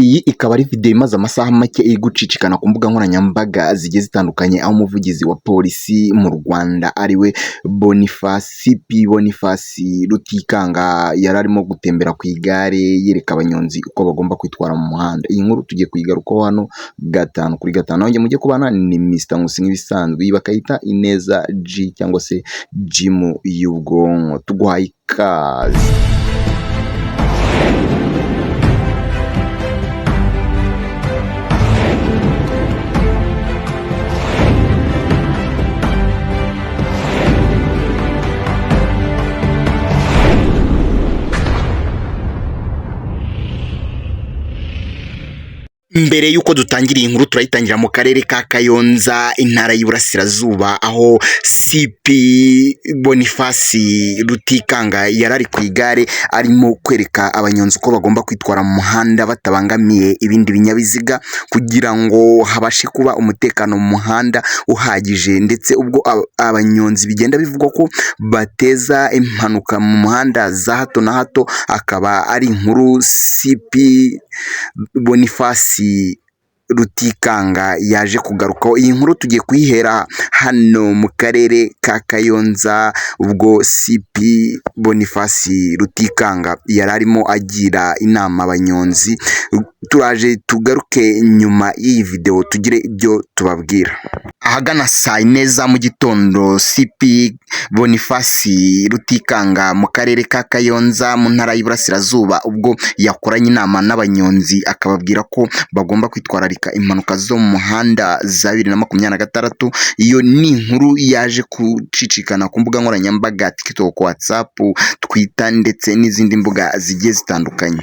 Iyi ikaba ari video imaze amasaha make iri gucicikana ku mbuga nkoranyambaga zigiye zitandukanye, aho umuvugizi wa polisi mu Rwanda ariwe Boniface CP Boniface Rutikanga yari arimo gutembera ku igare yereka abanyonzi uko bagomba kwitwara mu muhanda. Iyi nkuru tugiye kuyigarukaho hano gatanu kuri gatanu. Nanjye mujye kubana ni Mr Nkusi nk'ibisanzwe, iyi bakayita Ineza G cyangwa se Gym y'ubwonko. Tuguhaye ikaze. Mbere y'uko dutangira iyi nkuru turayitangira mu karere ka Kayonza, intara y'Iburasirazuba, aho CP Boniface Rutikanga yari ari ku igare arimo kwereka abanyonzi uko bagomba kwitwara mu muhanda batabangamiye ibindi binyabiziga, kugira ngo habashe kuba umutekano mu muhanda uhagije. Ndetse ubwo abanyonzi bigenda bivugwa ko bateza impanuka mu muhanda za hato na hato, akaba ari inkuru CP Boniface Rutikanga yaje kugarukaho. Iyi nkuru tugiye kuyihera hano mu karere ka Kayonza, ubwo CP Boniface Rutikanga yari arimo agira inama abanyonzi. Turaje tugaruke nyuma y'iyi video tugire ibyo tubabwira. Ahagana saa yine za mu gitondo, CP Boniface Rutikanga mu karere ka Kayonza mu ntara y'Iburasirazuba, ubwo yakoranye inama n'abanyonzi akababwira ko bagomba kwitwararika impanuka zo mu muhanda za 2026. Iyo ni inkuru yaje gucicikana ku mbuga nkoranyambaga TikTok, WhatsApp, Twitter ndetse n'izindi mbuga zigiye zitandukanye.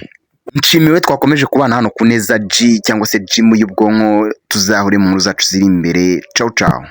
Nshimiwe twakomeje kubana hano ku Neza G cyangwa se Gym y'ubwonko, tuzahure mu nkuru zacu ziri imbere. Ciao ciao.